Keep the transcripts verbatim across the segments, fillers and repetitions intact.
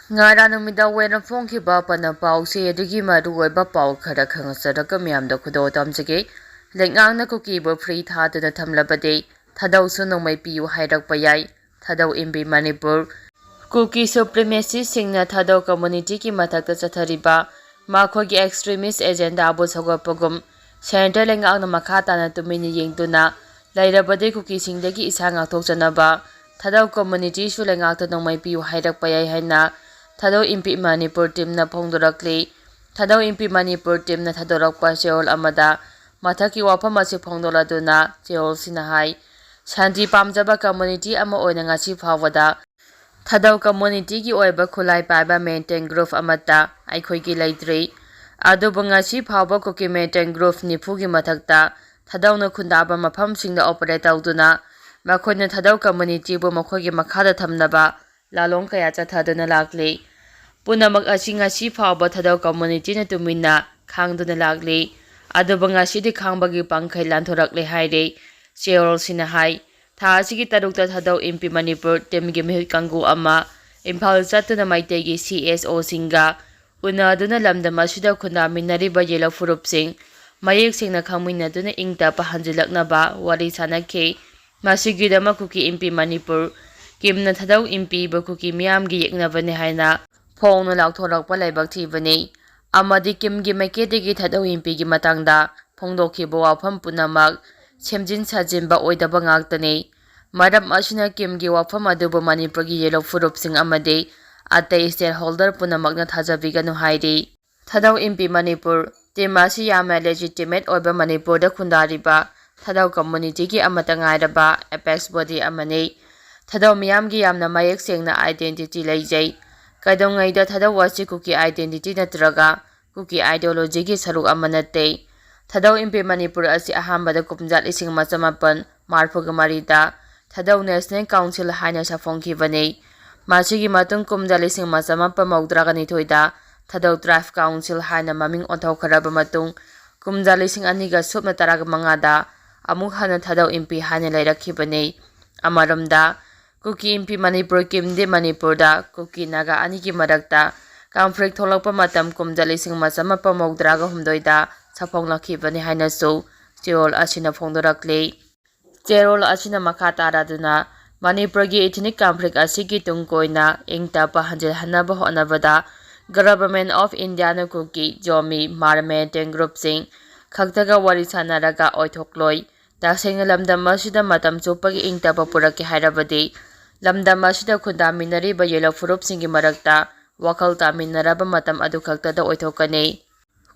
ꯉꯔꯥꯡ ꯅꯨꯃꯤꯗꯥꯡ ꯋꯥꯏꯔꯝ ꯐꯣꯡꯈꯤꯕ ꯑꯄꯟꯕ ꯄꯥꯎꯆꯦ ꯑꯗꯨꯒꯤ ꯃꯔꯨꯑꯣꯏꯕ ꯄꯥꯎ ꯈꯔ ꯈꯪꯍꯟꯖꯔꯒ ꯃꯤꯌꯥꯝꯗ ꯈꯨꯗꯣꯜ ꯇꯝꯖꯒꯦ꯫ ꯂꯩꯉꯥꯛꯅ ꯀꯨꯀꯤꯕꯨ free ꯊꯥꯗꯨꯅ ꯊꯝꯂꯕꯗꯤ ꯊꯥꯗꯧꯁꯨ ꯅꯣꯡꯃꯩ ꯄꯤꯌꯨ ꯍꯥꯏꯔꯛꯄ ꯌꯥꯏ꯫ ꯊꯥꯗꯧ ꯑꯦꯝ ꯄꯤ ꯃꯅꯤꯄꯨꯔ꯫ ꯀꯨꯀꯤ supremacistꯁꯤꯡꯅ ꯊꯥꯗꯧ communityꯒꯤ ꯃꯊꯛꯇ ꯆꯠꯊꯔꯤꯕ ꯃꯈꯣꯏꯒꯤ extremist agendaꯕꯨ ꯁꯧꯒꯠꯄꯒꯨꯝ centre ꯂꯩꯉꯥꯛꯅ ꯃꯈꯥ ꯇꯥꯅ ꯇꯨꯃꯤꯟꯅ ꯌꯦꯡꯗꯨꯅ ꯂꯩꯔꯕꯗꯤ ꯀꯨꯀꯤꯁꯤꯡꯗꯒꯤ ꯏꯁꯥ ꯉꯥꯛꯊꯣꯛꯆꯅꯕ ꯊꯥꯗꯧ communityꯁꯨ ꯂꯩꯉꯥꯛꯇ ꯅꯣꯡꯃꯩ ꯄꯤꯌꯨ ꯍꯥꯏꯔꯛꯄ ꯌꯥꯏ ꯍꯥꯏꯅ ꯊꯥꯗꯧ ꯑꯦꯝ ꯄꯤ ꯃꯅꯤꯄꯨꯔ teamꯅ ꯐꯣꯡꯗꯣꯔꯛꯂꯤ꯫ ꯊꯥꯗꯧ ꯑꯦꯝ ꯄꯤ ꯃꯅꯤꯄꯨꯔ teamꯅ ꯊꯥꯗꯣꯔꯛꯄ ꯆꯦꯔꯣꯜ ꯑꯃꯗ ꯃꯊꯛꯀꯤ ꯋꯥꯐꯝ ꯑꯁꯤ ꯐꯣꯡꯗꯣꯛꯂꯗꯨꯅ ꯆꯦꯔꯣꯜꯁꯤꯅ ꯍꯥꯏ, ꯁꯥꯟꯇꯤ ꯄꯥꯝꯖꯕ community ꯑꯃ ꯑꯣꯏꯅ ꯉꯁꯤ ꯐꯥꯎꯕꯗ ꯊꯥꯗꯧ communityꯒꯤ ꯑꯣꯏꯕ ꯈꯨꯠꯂꯥꯏ ꯄꯥꯏꯕ militant group ꯑꯃꯠꯇ ꯑꯩꯈꯣꯏꯒꯤ ꯂꯩꯇ꯭ꯔꯤ꯫ ꯑꯗꯨꯕꯨ ꯉꯁꯤ ꯐꯥꯎꯕ ꯀꯨꯀꯤ militant group ꯅꯤꯐꯨꯒꯤ ꯃꯊꯛꯇ ꯊꯥꯗꯧꯅ ꯈꯨꯟꯗꯥꯕ ꯃꯐꯝꯁꯤꯡꯗ operate ꯇꯧꯗꯨꯅ ꯃꯈꯣꯏꯅ ꯊꯥꯗꯧ communityꯕꯨ ꯃꯈꯣꯏꯒꯤ ꯃꯈꯥꯗ ꯊꯝꯅꯕ ꯂꯥꯂꯣꯡ ꯀꯌꯥ ꯆꯠꯊꯗꯨꯅ ꯂꯥꯛꯂꯤ꯫ ꯄꯨꯝꯅꯃꯛ ꯑꯁꯤ ꯉꯁꯤ ꯐꯥꯎꯕ ꯊꯥꯗꯧ communityꯅ ꯇꯨꯃꯤꯟꯅ ꯈꯥꯡꯗꯨꯅ ꯂꯥꯛꯂꯤ꯫ ꯑꯗꯨꯕꯨ ꯉꯁꯤꯗꯤ ꯈꯥꯡꯕꯒꯤ ꯄꯥꯡꯈꯩ ꯂꯥꯟꯊꯣꯔꯛꯂꯦ ꯍꯥꯏꯔꯤ꯫ ꯆꯦꯔꯣꯜꯁꯤꯅ ꯍꯥꯏ, ꯊꯥ ꯑꯁꯤꯒꯤ ꯇꯔꯨꯛꯇ ꯊꯥꯗꯧ ꯑꯦꯝ ꯄꯤ ꯃꯅꯤꯄꯨꯔ teamꯒꯤ ꯃꯤꯍꯨꯠ ꯀꯥꯡꯕꯨ ꯑꯃ ꯏꯝꯐꯥꯜ ꯆꯠꯇꯨꯅ ꯃꯩꯇꯩꯒꯤ C S Oꯁꯤꯡꯒ ꯎꯅꯗꯨꯅ ꯂꯝꯗꯝ ꯑꯁꯤꯗ ꯈꯨꯟꯗꯥꯃꯤꯟꯅꯔꯤꯕ ꯌꯦꯜꯍꯧ ꯐꯨꯔꯨꯞꯁꯤꯡ ꯃꯌꯦꯛ ꯁꯦꯡꯅ ꯈꯪꯃꯤꯟꯅꯗꯨꯅ ꯏꯪ ꯇꯞꯄ ꯍꯟꯖꯤꯜꯂꯛꯅꯕ ꯋꯥꯔꯤ ꯁꯥꯅꯈꯤ꯫ ꯃꯁꯤꯒꯤꯗꯃꯛ ꯀꯨꯀꯤ ꯑꯦꯝ ꯄꯤ ꯃꯅꯤꯄꯨꯔ ꯀꯤꯝꯅ ꯊꯥꯗꯧ ꯑꯦꯝ ꯄꯤꯕꯨ ꯀꯨꯀꯤ ꯃꯤꯌꯥꯝꯒꯤ ꯌꯦꯛꯅꯕꯅꯤ ꯍꯥꯏꯅ ꯐꯣꯡꯅ ꯂꯥꯎꯊꯣꯔꯛꯄ ꯂꯥꯏꯕꯛ ꯊꯤꯕꯅꯤ ꯑꯃꯗꯤ ꯀꯤꯝꯒꯤ ꯃꯥꯏꯀꯩꯗꯒꯤ ꯊꯥꯗꯧ ꯑꯦꯝ ꯄꯤꯒꯤ ꯃꯇꯥꯡꯗ ꯐꯣꯡꯗꯣꯛꯈꯤꯕ ꯋꯥꯐꯝ ꯄꯨꯝꯅꯃꯛ ꯁꯦꯝꯖꯤꯟ ꯁꯥꯖꯤꯟꯕ ꯑꯣꯏꯗꯕ ꯉꯥꯛꯇꯅꯤ꯫ ꯃꯔꯝ ꯑꯁꯤꯅ ꯀꯤꯝꯒꯤ ꯋꯥꯐꯝ ꯑꯗꯨꯕꯨ ꯃꯅꯤꯄꯨꯔꯒꯤ ꯌꯦꯜꯍꯧ ꯐꯨꯔꯨꯞꯁꯤꯡ ꯑꯃꯗꯤ ꯑꯇꯩ stakeholder ꯄꯨꯝꯅꯃꯛꯅ ꯊꯥꯖꯕꯤꯒꯅꯨ ꯍꯥꯏꯔꯤ꯫ ꯊꯥꯗꯧ ꯑꯦꯝ ꯄꯤ ꯃꯅꯤꯄꯨꯔ team ꯑꯁꯤ ꯌꯥꯝꯅ legitimate ꯑꯣꯏꯕ ꯃꯅꯤꯄꯨꯔꯗ ꯈꯨꯟꯗꯥꯔꯤꯕ ꯊꯥꯗꯧ communityꯒꯤ ꯑꯃꯠꯇ ꯉꯥꯏꯔꯕ apex body ꯑꯃꯅꯤ꯫ ꯊꯥꯗꯧ ꯃꯤꯌꯥꯝꯒꯤ ꯌꯥꯝꯅ ꯃꯌꯦꯛ ꯁꯦꯡꯅ identity ꯂꯩꯖꯩ꯫ ꯀꯩꯗꯧꯉꯩꯗ ꯊꯥꯗꯧ ꯑꯁꯤ ꯀꯨꯀꯤ identity ꯅꯠꯇ꯭ꯔꯒ ꯀꯨꯀꯤ ideologyꯒꯤ ꯁꯔꯨꯛ ꯑꯃ ꯅꯠꯇꯦ꯫ ꯊꯥꯗꯧ ꯑꯦꯝ ꯄꯤ ꯃꯅꯤꯄꯨꯔ ꯑꯁꯤ ꯑꯍꯥꯟꯕꯗ ꯀꯨꯝꯖꯥ ꯂꯤꯁꯤꯡ ꯑꯃ ꯆꯃꯥꯄꯟ ꯃꯔꯤꯐꯨꯒ ꯃꯔꯤꯗ ꯊꯥꯗꯧ National Council ꯍꯥꯏꯅ ꯁꯥꯐꯣꯡꯈꯤꯕꯅꯤ꯫ ꯃꯁꯤꯒꯤ ꯃꯇꯨꯡ ꯀꯨꯝꯖꯥ ꯂꯤꯁꯤꯡ ꯑꯃ ꯆꯃꯥꯄꯟ ꯃꯧꯗ꯭ꯔꯥꯒ ꯅꯤꯊꯣꯏꯗ ꯊꯥꯗꯧ Tribe Council ꯍꯥꯏꯅ ꯃꯃꯤꯡ ꯑꯣꯟꯊꯣꯛꯈ꯭ꯔꯕ ꯃꯇꯨꯡ, ꯀꯨꯝꯖꯥ ꯂꯤꯁꯤꯡ ꯑꯅꯤꯒ ꯁꯨꯞꯅ ꯇꯔꯥꯒ ꯃꯉꯥꯗ ꯑꯃꯨꯛ ꯍꯟꯅ ꯊꯥꯗꯧ ꯑꯦꯝ ꯄꯤ ꯍꯥꯏꯅ ꯂꯩꯔꯛꯈꯤꯕꯅꯤ꯫ ꯑꯃꯔꯣꯝꯗ, ꯀꯨꯀꯤ ꯏꯝꯄꯤ ꯃꯅꯤꯄꯨꯔ ꯀꯤꯝꯗꯤ ꯃꯅꯤꯄꯨꯔꯗ ꯀꯨꯀꯤ ꯅꯥꯒꯥ ꯑꯅꯤꯒꯤ ꯃꯔꯛꯇ ꯀꯟꯐ꯭ꯂꯤꯛ ꯊꯣꯛꯂꯛꯄ ꯃꯇꯝ ꯀꯨꯝꯖꯥ ꯂꯤꯁꯤꯡ ꯑꯃ ꯆꯥꯃꯥꯄꯟ ꯃꯧꯗ꯭ꯔꯥꯒ ꯍꯨꯝꯗꯣꯏꯗ ꯁꯥꯐꯣꯡꯂꯛꯈꯤꯕꯅꯤ ꯍꯥꯏꯅꯁꯨ ꯆꯦꯔꯣꯜ ꯑꯁꯤꯅ ꯐꯣꯡꯗꯣꯔꯛꯂꯤ꯫ ꯆꯦꯔꯣꯜ ꯑꯁꯤꯅ ꯃꯈꯥ ꯇꯥꯔꯗꯨꯅ ꯃꯅꯤꯄꯨꯔꯒꯤ ꯏꯊꯤꯅꯤꯛ ꯀꯟꯐ꯭ꯂꯤꯛ ꯑꯁꯤꯒꯤ ꯇꯨꯡ ꯀꯣꯏꯅ ꯏꯪ ꯇꯞꯄ ꯍꯟꯖꯤꯜꯍꯟꯅꯕ ꯍꯣꯠꯅꯕꯗ Government of Indiaꯅ ꯀꯨꯀꯤ, ꯖꯣꯃꯤ, ꯃꯥꯔꯃꯦꯇꯦꯡ ꯒ꯭ꯔꯨꯞꯁꯤꯡ ꯈꯛꯇꯒ ꯋꯥꯔꯤ ꯁꯥꯟꯅꯔꯒ ꯑꯣꯏꯊꯣꯛꯂꯣꯏ꯫ ꯇꯁꯦꯡꯅ ꯂꯝꯗꯝ ꯑꯁꯤꯗ ꯃꯇꯝ ꯆꯨꯞꯄꯒꯤ ꯏꯪ ꯇꯞꯄ ꯄꯨꯔꯛꯀꯦ ꯍꯥꯏꯔꯕꯗꯤ ꯂꯝꯗꯝ ꯑꯁꯤꯗ ꯈꯨꯟꯗꯥꯃꯤꯟꯅꯔꯤꯕ ꯌꯦꯂꯧ ꯐꯨꯔꯨꯞꯁꯤꯡꯒꯤ ꯃꯔꯛꯇ ꯋꯥꯈꯜ ꯇꯥꯃꯤꯟꯅꯔꯕ ꯃꯇꯝ ꯑꯗꯨ ꯈꯛꯇꯗ ꯑꯣꯏꯊꯣꯛꯀꯅꯤ꯫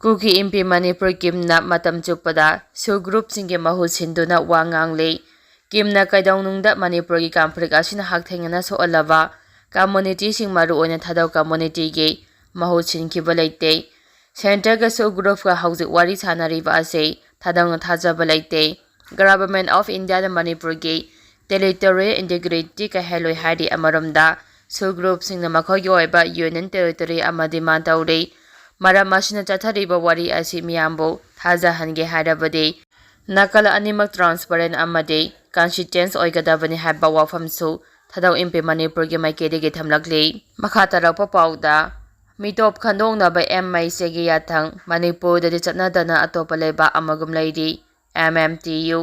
ꯀꯨꯀꯤ ꯏꯝꯄꯤ ꯃꯅꯤꯄꯨꯔ ꯀꯤꯝꯅ ꯃꯇꯝ ꯆꯨꯞꯄꯗ ꯁꯨ ꯒ꯭ꯔꯨꯞꯁꯤꯡꯒꯤ ꯃꯍꯨꯠ ꯁꯤꯟꯗꯨꯅ ꯋꯥ ꯉꯥꯡꯂꯤ꯫ ꯀꯤꯝꯅ ꯀꯩꯗꯧꯅꯨꯡꯗ ꯃꯅꯤꯄꯨꯔꯒꯤ ꯀꯟꯐ꯭ꯂꯤꯛ ꯑꯁꯤꯅ ꯍꯛꯊꯦꯡꯅꯅ ꯁꯣꯛꯍꯜꯂꯕ ꯀꯝꯃꯨꯅꯤꯇꯤꯁꯤꯡ, ꯃꯔꯨꯑꯣꯏꯅ ꯊꯥꯗꯧ ꯀꯝꯃꯨꯅꯤꯇꯤꯒꯤ ꯃꯍꯨꯠ ꯁꯤꯟꯈꯤꯕ ꯂꯩꯇꯦ꯫ ꯁꯦꯟꯇꯔꯒ ꯁꯨ ꯒ꯭ꯔꯨꯞꯀ ꯍꯧꯖꯤꯛ ꯋꯥꯔꯤ ꯁꯥꯅꯔꯤꯕ ꯑꯁꯤ ꯊꯥꯗꯧꯅ ꯊꯥꯖꯕ ꯂꯩꯇꯦ꯫ Government of Indiaꯅ ꯃꯅꯤꯄꯨꯔꯒꯤ territorial integrity ꯀꯥꯏꯍꯜꯂꯣꯏ ꯍꯥꯏꯔꯤ꯫ ꯑꯃꯔꯣꯝꯗ ꯁꯨ ꯒ꯭ꯔꯨꯞꯁꯤꯡꯅ ꯃꯈꯣꯏꯒꯤ ꯑꯣꯏꯕ union territory ꯑꯃ demand ꯇꯧꯔꯤ꯫ ꯃꯔꯝ ꯑꯁꯤꯅ ꯆꯠꯊꯔꯤꯕ ꯋꯥꯔꯤ ꯑꯁꯤ ꯃꯤꯌꯥꯝꯕꯨ ꯊꯥꯖꯍꯟꯒꯦ ꯍꯥꯏꯔꯕꯗꯤ ꯅꯥꯀꯜ ꯑꯅꯤꯃꯛ transparent ꯑꯃꯗꯤ consistent ꯑꯣꯏꯒꯗꯕꯅꯤ ꯍꯥꯏꯕ ꯋꯥꯐꯝꯁꯨ ꯊꯥꯗꯧ ꯏꯝꯄꯤ ꯃꯅꯤꯄꯨꯔꯒꯤ ꯃꯥꯏꯀꯩꯗꯒꯤ ꯊꯝꯂꯛꯂꯤ꯫ ꯃꯈꯥ ꯇꯥꯔꯛꯄ ꯄꯥꯎꯗ, ꯃꯤꯇꯣꯞ ꯈꯟꯗꯣꯛꯅꯕ ꯑꯦꯝ ꯑꯥꯏ ꯁꯤꯒꯤ ꯌꯥꯊꯪ ꯃꯅꯤꯄꯨꯔꯗꯗꯤ ꯆꯠꯅꯗꯅ ꯑꯇꯣꯞꯄ ꯂꯩꯕꯥꯛ ꯑꯃꯒꯨꯝ ꯂꯩꯔꯤ꯫ M M T U,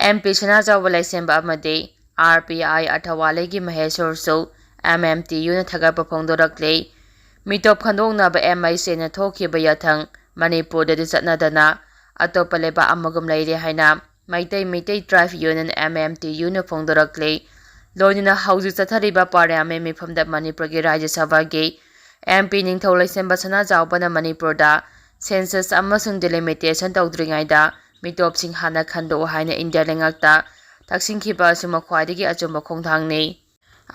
M P ꯁꯅꯥꯖꯥꯎꯕ ꯂꯩꯁꯦꯝꯕ ꯑꯃꯗꯤ ꯑꯥꯔ ꯄꯤ ꯑꯥꯏ ꯑꯊꯋꯥꯂꯩꯒꯤ ꯃꯍꯦꯁꯣꯔꯁꯨ ꯑꯦꯝ ꯑꯦꯝ ꯇꯤ ꯌꯨꯅ ꯊꯥꯒꯠꯄ ꯐꯣꯡꯗꯣꯔꯛꯂꯤ꯫ ꯃꯤꯇꯣꯞ ꯈꯟꯗꯣꯛꯅꯕ ꯑꯦꯝ ꯑꯥꯏ ꯁꯤꯅ ꯊꯣꯛꯈꯤꯕ ꯌꯥꯊꯪ ꯃꯅꯤꯄꯨꯔꯗꯗꯤ ꯆꯠꯅꯗꯅ ꯑꯇꯣꯞꯄ ꯂꯩꯕꯥꯛ ꯑꯃꯒꯨꯝ ꯂꯩꯔꯦ ꯍꯥꯏꯅ Meitei, Meitei Tribe Union, M M T ꯌꯨꯅ ꯐꯣꯡꯗꯣꯔꯛꯂꯤ꯫ ꯂꯣꯏꯅꯅ ꯍꯧꯖꯤꯛ ꯆꯠꯊꯔꯤꯕ parliament ꯃꯤꯐꯝꯗ ꯃꯅꯤꯄꯨꯔꯒꯤ ꯔꯥꯖ꯭ꯌ ꯁꯚꯥꯒꯤ ꯑꯦꯝ ꯄꯤ ꯅꯤꯡꯊꯧ ꯂꯩꯁꯦꯝꯕ ꯁꯅꯥꯖꯥꯎꯕꯅ ꯃꯅꯤꯄꯨꯔꯗ census ꯑꯃꯁꯨꯡ delimitation ꯇꯧꯗ꯭ꯔꯤꯉꯩꯗ ꯃꯤꯇꯣꯞꯁꯤꯡ ꯍꯥꯟꯅ ꯈꯟꯗꯣꯛꯎ ꯍꯥꯏꯅ ꯏꯟꯗꯤꯌꯥ ꯂꯩꯉꯥꯛꯇ ꯇꯛꯁꯤꯟꯈꯤꯕ ꯑꯁꯤꯃꯛ ꯈ꯭ꯋꯥꯏꯗꯒꯤ ꯑꯆꯨꯝꯕ ꯈꯣꯡꯊꯥꯡꯅꯤ꯫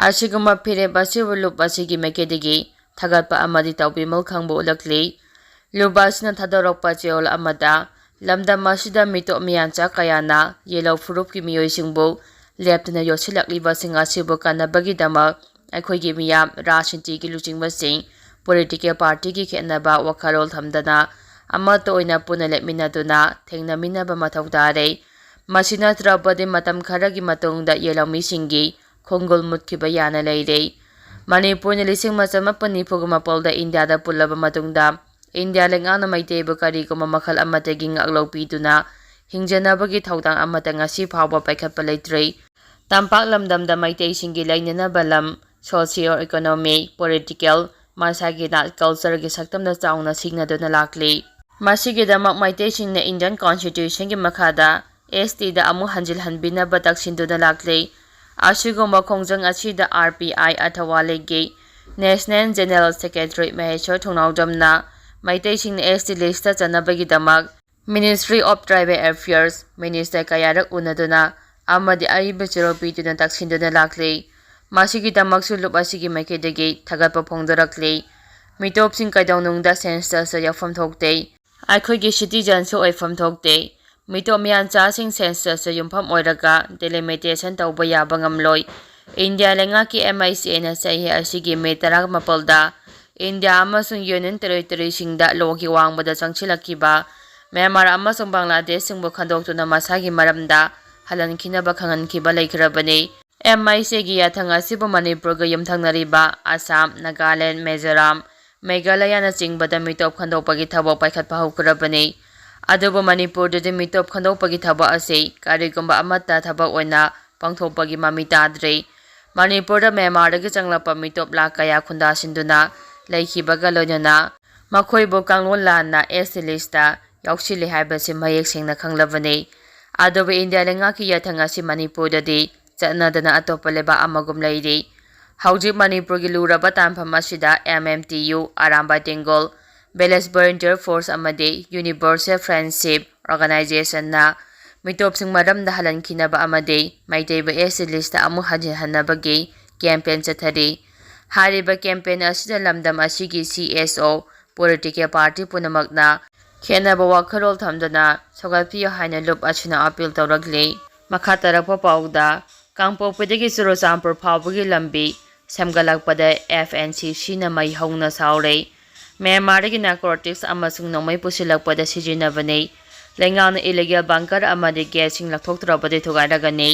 ꯑꯁꯤꯒꯨꯝꯕ ꯐꯤꯔꯦꯞ ꯑꯁꯤꯕꯨ ꯂꯨꯞ ꯑꯁꯤꯒꯤ ꯃꯥꯏꯀꯩꯗꯒꯤ ꯊꯥꯒꯠꯄ ꯑꯃꯗꯤ ꯇꯧꯕꯤꯃꯜ ꯈꯪꯕ ꯎꯠꯂꯛꯂꯤ꯫ ꯂꯨꯞ ꯑꯁꯤꯅ ꯊꯥꯗꯣꯔꯛꯄ ꯆꯦꯔꯣꯜ ꯑꯃꯗ ꯂꯝꯗꯝ ꯑꯁꯤꯗ ꯃꯤꯇꯣꯞ ꯃꯤꯌꯥꯟꯆꯥ ꯀꯌꯥꯅ ꯌꯦꯂꯧ ꯐꯨꯔꯨꯞꯀꯤ ꯃꯤꯑꯣꯏꯁꯤꯡꯕꯨ ꯂꯦꯞꯇꯅ ꯌꯣꯠꯁꯤꯜꯂꯛꯂꯤꯕꯁꯤꯡ ꯑꯁꯤꯕꯨ ꯀꯟꯅꯕꯒꯤꯗꯃꯛ ꯑꯩꯈꯣꯏꯒꯤ ꯃꯤꯌꯥꯝ, ꯔꯥꯖꯅꯤꯇꯤꯒꯤ ꯂꯨꯆꯤꯡꯕꯁꯤꯡ, political partyꯒꯤ ꯈꯦꯠꯅꯕ ꯋꯥꯈꯜꯂꯣꯟ ꯊꯝꯗꯅ ꯑꯃꯠꯇ ꯑꯣꯏꯅ ꯄꯨꯟꯅ ꯂꯦꯞꯃꯤꯟꯅꯗꯨꯅ ꯊꯦꯡꯅꯃꯤꯟꯅꯕ ꯃꯊꯧ ꯇꯥꯔꯦ꯫ ꯃꯁꯤ ꯅꯠꯇ꯭ꯔꯕꯗꯤ ꯃꯇꯝ ꯈꯔꯒꯤ ꯃꯇꯨꯡꯗ ꯌꯦꯂꯧꯃꯤꯁꯤꯡꯒꯤ ꯈꯣꯡꯒꯨꯜ ꯃꯨꯠꯈꯤꯕ ꯌꯥꯅ ꯂꯩꯔꯦ꯫ ꯃꯅꯤꯄꯨꯔꯅ ꯂꯤꯁꯤꯡ ꯑꯃ ꯆꯃꯥꯄꯟ ꯅꯤꯐꯨꯒ ꯃꯥꯄꯜꯗ ꯏꯟꯗꯤꯌꯥꯗ ꯄꯨꯜꯂꯕ ꯃꯇꯨꯡꯗ ꯏꯟꯗꯤꯌꯥ ꯂꯩꯉꯥꯛꯅ ꯃꯩꯇꯩꯕꯨ ꯀꯔꯤꯒꯨꯝꯕ ꯃꯈꯜ ꯑꯃꯠꯇꯒꯤ ꯉꯥꯛꯂꯧ ꯄꯤꯗꯨꯅ ꯍꯤꯡꯖꯅꯕꯒꯤ ꯊꯧꯗꯥꯡ ꯑꯃꯠꯇ ꯉꯁꯤ ꯐꯥꯎꯕ ꯄꯥꯏꯈꯠꯄ ꯂꯩꯇ꯭ꯔꯤ꯫ ꯇꯝꯄꯥꯛ ꯂꯝꯗꯝꯗ ꯃꯩꯇꯩꯁꯤꯡꯒꯤ ꯂꯩꯅꯅꯕ ꯂꯝ, socio economic, political, ꯃꯁꯥꯒꯤ ꯅꯥꯠ cultureꯒꯤ ꯁꯛꯇꯝꯗ ꯆꯥꯎꯅ ꯁꯤꯖꯤꯟꯅꯗꯨꯅ ꯂꯥꯛꯂꯤ꯫ ꯃꯁꯤꯒꯤꯗꯃꯛ ꯃꯩꯇꯩꯁꯤꯡꯅ Indian Constitutionꯒꯤ ꯃꯈꯥꯗ S T ꯗ ꯑꯃꯨꯛ ꯍꯟꯖꯤꯜꯍꯟꯕꯤꯅꯕ ꯇꯛꯁꯤꯟꯗꯨꯅ ꯂꯥꯛꯂꯤ꯫ ꯑꯁꯤꯒꯨꯝꯕ ꯈꯣꯡꯖꯪ ꯑꯁꯤꯗ R P I ꯑꯊꯋꯥ ꯂꯩꯒꯤ National General Secretary ꯃꯍꯦꯁ꯭ꯋꯔ ꯊꯣꯡꯅꯥꯎꯖꯝꯅ ꯃꯩꯇꯩꯁꯤꯡꯅ S T listꯇ ꯆꯟꯅꯕꯒꯤꯗꯃꯛ Ministry of Tribal Affairs Minister ꯀꯌꯥꯔꯛ ꯎꯅꯗꯨꯅ ꯑꯃꯗꯤ ꯑꯏꯕ ꯆꯦꯔꯣꯜ ꯄꯤꯗꯨꯅ ꯇꯛꯁꯤꯟꯗꯨꯅ ꯂꯥꯛꯂꯤ꯫ ꯃꯁꯤꯒꯤꯗꯃꯛꯁꯨ ꯂꯨꯞ ꯑꯁꯤꯒꯤ ꯃꯥꯏꯀꯩꯗꯒꯤ ꯊꯥꯒꯠꯄ ꯐꯣꯡꯗꯣꯔꯛꯂꯤ꯫ ꯃꯤꯇꯣꯞꯁꯤꯡ ꯀꯩꯗꯧꯅꯨꯡꯗ censusꯇ ꯌꯥꯎꯐꯝ ꯊꯣꯛꯇꯦ꯫ ꯑꯩꯈꯣꯏꯒꯤ citizenꯁꯨ ꯑꯣꯏꯐꯝ ꯊꯣꯛꯇꯦ꯫ ꯃꯤꯇꯣꯞ ꯃꯤꯌꯥꯟꯆꯥꯁꯤꯡ censusꯇ ꯌꯨꯝꯐꯝ ꯑꯣꯏꯔꯒ delimitation ꯇꯧꯕ ꯌꯥꯕ ꯉꯝꯂꯣꯏ꯫ ꯏꯟꯗꯤꯌꯥ ꯂꯩꯉꯥꯛꯀꯤ M I C Aꯅ ꯆꯍꯤ ꯑꯁꯤꯒꯤ ꯃꯦ ꯇꯔꯥꯃꯥꯄꯜꯗ ꯏꯟꯗꯤꯌꯥ ꯑꯃꯁꯨꯡ Union Territoryꯁꯤꯡꯗ ꯂꯣꯒꯤ ꯋꯥꯡꯃꯗ ꯆꯪꯁꯤꯜꯂꯛꯈꯤꯕ ꯃ꯭ꯌꯥꯟꯃꯥꯔ ꯑꯃꯁꯨꯡ ꯕꯪꯒ꯭ꯂꯥꯗꯦꯁꯁꯤꯡꯕꯨ ꯈꯟꯗꯣꯛꯇꯨꯅ ꯃꯁꯥꯒꯤ ꯃꯔꯝꯗ ꯍꯜꯍꯟꯈꯤꯅꯕ ꯈꯪꯍꯟꯈꯤꯕ ꯂꯩꯈ꯭ꯔꯕꯅꯤ꯫ M I Cꯒꯤ ꯌꯥꯊꯪ ꯑꯁꯤꯕꯨ ꯃꯅꯤꯄꯨꯔꯒ ꯌꯨꯝꯊꯪꯅꯔꯤꯕ ꯑꯁꯥꯝ, ꯅꯥꯒꯥꯂꯦꯟ, ꯃꯤꯖꯣꯔꯥꯝ, ꯃꯦꯘꯥꯂꯌꯥꯅꯆꯤꯡꯕꯗ ꯃꯤꯇꯣꯞ ꯈꯟꯗꯣꯛꯄꯒꯤ ꯊꯕꯛ ꯄꯥꯏꯈꯠꯄ ꯍꯧꯈ꯭ꯔꯕꯅꯤ꯫ ꯑꯗꯨꯕꯨ ꯃꯅꯤꯄꯨꯔꯗꯗꯤ ꯃꯤꯇꯣꯞ ꯈꯟꯗꯣꯛꯄꯒꯤ ꯊꯕꯛ ꯑꯁꯤ ꯀꯔꯤꯒꯨꯝꯕ ꯑꯃꯠꯇ ꯊꯕꯛ ꯑꯣꯏꯅ ꯄꯥꯡꯊꯣꯛꯄꯒꯤ ꯃꯃꯤ ꯇꯥꯗ꯭ꯔꯤ꯫ ꯃꯅꯤꯄꯨꯔꯗ ꯃ꯭ꯌꯥꯟꯃꯥꯔꯗꯒꯤ ꯆꯪꯂꯛꯄ ꯃꯤꯇꯣꯞ ꯂꯥꯈ ꯀꯌꯥ ꯈꯨꯟꯗꯥꯁꯤꯟꯗꯨꯅ ꯂꯩꯈꯤꯕꯒ ꯂꯣꯏꯅꯅ ꯃꯈꯣꯏꯕꯨ ꯀꯥꯡꯂꯣꯟ ꯂꯥꯟꯅ S T listꯇ ꯌꯥꯎꯁꯤꯜꯂꯤ ꯍꯥꯏꯕꯁꯤ ꯃꯌꯦꯛ ꯁꯦꯡꯅ ꯈꯪꯂꯕꯅꯤ꯫ ꯑꯗꯨꯕꯨ ꯏꯟꯗꯤꯌꯥ ꯂꯩꯉꯥꯛꯀꯤ ꯌꯥꯊꯪ ꯑꯁꯤ ꯃꯅꯤꯄꯨꯔꯗꯗꯤ ꯆꯠꯅꯗꯅ ꯑꯇꯣꯞꯄ ꯂꯩꯕꯥꯛ ꯑꯃꯒꯨꯝ ꯂꯩꯔꯤ꯫ ꯍꯧꯖꯤꯛ ꯃꯅꯤꯄꯨꯔꯒꯤ ꯂꯨꯔꯕ ꯇꯥꯟꯐꯝ ꯑꯁꯤꯗ M M T U, Arambai ꯇꯦꯡꯒꯣꯜ, Village Volunteer Force ꯑꯃꯗꯤ Universal Friendship Organizationꯅ ꯃꯤꯇꯣꯞꯁꯤꯡ ꯃꯔꯝꯗ ꯍꯜꯍꯟꯈꯤꯅꯕ ꯑꯃꯗꯤ ꯃꯩꯇꯩꯕꯨ S T listꯇ ꯑꯃꯨꯛ ꯍꯟꯖꯤꯟꯍꯟꯅꯕꯒꯤ campaign ꯆꯠꯊꯔꯤ꯫ ꯍꯥꯏꯔꯤꯕ campaign ꯑꯁꯤꯗ ꯂꯝꯗꯝ ꯑꯁꯤꯒꯤ C S O, political party ꯄꯨꯝꯅꯃꯛꯅ ꯈꯦꯠꯅꯕ ꯋꯥꯈꯜꯂꯣꯟ ꯊꯝꯗꯅ ꯁꯧꯒꯠꯄꯤꯌꯨ ꯍꯥꯏꯅ ꯂꯨꯞ ꯑꯁꯤꯅ appeal ꯇꯧꯔꯛꯂꯤ꯫ ꯃꯈꯥ ꯇꯥꯔꯛꯄ ꯄꯥꯎꯗ, ꯀꯥꯡꯄꯣꯛꯄꯤꯗꯒꯤ ꯆꯨꯔꯆꯥꯟꯄꯨꯔ ꯐꯥꯎꯕꯒꯤ ꯂꯝꯕꯤ ꯁꯦꯝꯒꯠꯂꯛꯄꯗ F N C Cꯅ ꯃꯩ ꯍꯧꯅ ꯁꯥꯎꯔꯦ꯫ ꯃ꯭ꯌꯥꯟꯃꯥꯔꯗꯒꯤ narcotics ꯑꯃꯁꯨꯡ ꯅꯣꯡꯃꯩ ꯄꯨꯁꯤꯜꯂꯛꯄꯗ ꯁꯤꯖꯤꯟꯅꯕꯅꯤ꯫ ꯂꯩꯉꯥꯛꯅ illegal bunker ꯑꯃꯗꯤ gateꯁꯤꯡ ꯂꯧꯊꯣꯛꯇ꯭ꯔꯕꯗꯤ ꯊꯨꯒꯥꯏꯔꯒꯅꯤ꯫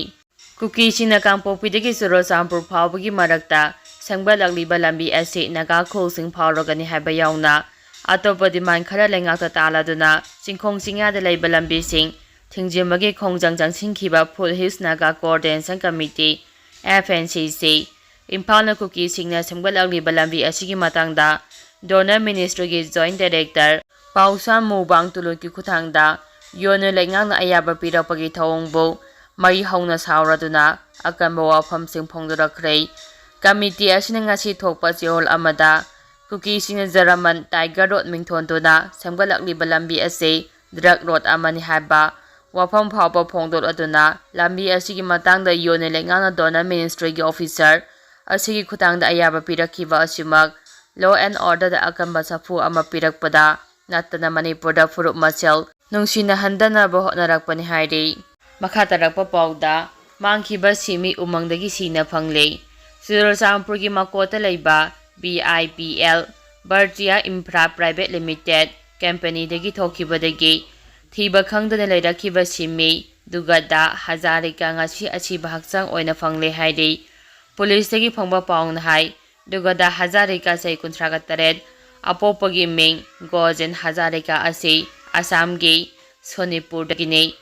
ꯀꯨꯀꯤꯁꯤꯡꯅ ꯀꯥꯡꯄꯣꯛꯄꯤꯗꯒꯤ ꯆꯨꯔꯆꯥꯟꯄꯨꯔ ꯐꯥꯎꯕꯒꯤ ꯃꯔꯛꯇ ꯁꯦꯝꯒꯠꯂꯛꯂꯤꯕ ꯂꯝꯕꯤ ꯑꯁꯤ ꯅꯥꯒꯥ ꯈꯨꯜꯁꯤꯡ ꯐꯥꯎꯔꯒꯅꯤ ꯍꯥꯏꯕ ꯌꯥꯎꯅ ꯑꯇꯣꯞꯄ demand ꯈꯔ ꯂꯩꯉꯥꯛꯇ ꯇꯥꯜꯂꯗꯨꯅ ꯆꯤꯡꯈꯣꯡ ꯆꯤꯡꯌꯥꯗ ꯂꯩꯕ ꯂꯝꯕꯤꯁꯤꯡ ꯊꯤꯡꯖꯤꯟꯕꯒꯤ ꯈꯣꯡꯖꯪ ꯆꯪꯁꯤꯟꯈꯤꯕ Foothill Hills Naga Coordination Committee, F N C C, ꯏꯝꯐꯥꯜꯅ ꯀꯨꯀꯤꯁꯤꯡꯅ ꯁꯦꯝꯒꯠꯂꯛꯂꯤꯕ ꯂꯝꯕꯤ ꯑꯁꯤꯒꯤ ꯃꯇꯥꯡꯗ Donor Ministry ꯒꯤ Joint Director ꯄꯥꯎꯁꯥ ꯃꯨꯕꯥꯡ ꯇꯨꯂꯨꯠꯀꯤ ꯈꯨꯠꯊꯥꯡꯗ ꯌꯣꯟꯅ ꯂꯩꯉꯥꯛꯅ ꯑꯌꯥꯕ ꯄꯤꯔꯛꯄꯒꯤ ꯊꯧꯑꯣꯡꯕꯨ ꯃꯩ ꯍꯧꯅ ꯁꯥꯎꯔꯗꯨꯅ ꯑꯀꯟꯕ ꯋꯥꯐꯝꯁꯤꯡ ꯐꯣꯡꯗꯣꯔꯛꯈ꯭ꯔꯦ꯫ Committee ꯑꯁꯤꯅ ꯉꯁꯤ ꯊꯣꯛꯄ ꯆꯦꯔꯣꯜ ꯑꯃꯗ ꯀꯨꯀꯤꯁꯤꯡꯅ German Tiger Road ꯃꯤꯡꯊꯣꯟꯗꯨꯅ ꯁꯦꯝꯒꯠꯂꯛꯂꯤꯕ ꯂꯝꯕꯤ ꯑꯁꯤ drug road ꯑꯃꯅꯤ ꯍꯥꯏꯕ ꯋꯥꯐꯝ ꯐꯥꯎꯕ ꯐꯣꯡꯗꯣꯛꯂꯗꯨꯅ ꯂꯝꯕꯤ ꯑꯁꯤꯒꯤ ꯃꯇꯥꯡꯗ ꯌꯣꯟꯅ ꯂꯩꯉꯥꯛꯅ Donor Ministry ꯒꯤ officer ꯑꯁꯤꯒꯤ ꯈꯨꯠꯊꯥꯡꯗ ꯑꯌꯥꯕ ꯄꯤꯔꯛꯈꯤꯕ ꯑꯁꯤꯃꯛ law and order ꯗ ꯑꯀꯟꯕ ꯁꯥꯐꯨ ꯑꯃ ꯄꯤꯔꯛꯄꯗ ꯅꯠꯇꯅ ꯃꯅꯤꯄꯨꯔꯗ ꯐꯨꯔꯨꯞ ꯃꯁꯦꯜ ꯅꯨꯡꯁꯤꯅꯍꯟꯗꯅꯕ ꯍꯣꯠꯅꯔꯛꯄꯅꯤ ꯍꯥꯏꯔꯤ꯫ ꯃꯈꯥ ꯇꯥꯔꯛꯄ ꯄꯥꯎꯗ, ꯃꯥꯡꯈꯤꯕ ꯁꯤꯃꯤ ꯎꯃꯪꯗꯒꯤ ꯁꯤꯅ ꯐꯪꯂꯦ꯫ ꯆꯨꯔꯆꯥꯟꯄꯨꯔꯒꯤ ꯃꯀꯣꯠꯇ ꯂꯩꯕ B I P L Bhartiya Infra Private Limited company ꯗꯒꯤ ꯊꯣꯛꯈꯤꯕꯗꯒꯤ ꯊꯤꯕ ꯈꯪꯗꯅ ꯂꯩꯔꯛꯈꯤꯕ ꯁꯤꯃꯤ ꯗꯨꯒꯗꯥ ꯍꯖꯥꯔꯤꯀꯥ ꯉꯁꯤ ꯑꯁꯤꯕ ꯍꯛꯆꯥꯡ ꯑꯣꯏꯅ ꯐꯪꯂꯦ ꯍꯥꯏꯔꯤ꯫ ꯄꯨꯂꯤꯁꯇꯒꯤ ꯐꯪꯕ ꯄꯥꯎꯅ ꯍꯥꯏ, ꯗꯨꯒꯗꯥ ꯍꯖꯥꯔꯤꯀꯥ, ꯆꯍꯤ ꯀꯨꯟꯊ꯭ꯔꯥꯒ ꯇꯔꯦꯠ, ꯑꯄꯣꯛꯄꯒꯤ ꯃꯤꯡ ꯒꯣꯖꯦꯟ ꯍꯖꯥꯔꯤꯀꯥ ꯑꯁꯤ ꯑꯁꯥꯝꯒꯤ ꯁꯣꯅꯤꯄꯨꯔꯗꯒꯤꯅꯤ꯫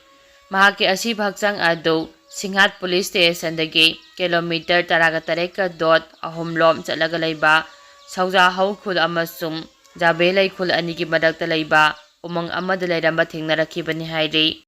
ꯃꯍꯥꯛꯀꯤ ꯑꯁꯤꯕ ꯍꯛꯆꯥꯡ ꯑꯗꯨ ꯁꯤꯡꯍꯥꯠ ꯄꯨꯂꯤꯁ ꯁ꯭ꯇꯦꯁꯟꯗꯒꯤ ꯀꯤꯂꯣꯃꯤꯇꯔ ꯇꯔꯥꯒ ꯇꯔꯦꯠꯀ dot ꯑꯍꯨꯝ ꯂꯣꯝ ꯆꯠꯂꯒ ꯂꯩꯕ ꯁꯧꯖꯥꯍꯧ ꯈꯨꯜ ꯑꯃꯁꯨꯡ ꯖꯥꯕꯦꯂꯩ ꯈꯨꯜ ꯑꯅꯤꯒꯤ ꯃꯔꯛꯇ ꯂꯩꯕ ꯎꯃꯪ ꯑꯃꯗ ꯂꯩꯔꯝꯕ ꯊꯦꯡꯅꯔꯛꯈꯤꯕꯅꯤ ꯍꯥꯏꯔꯤ꯫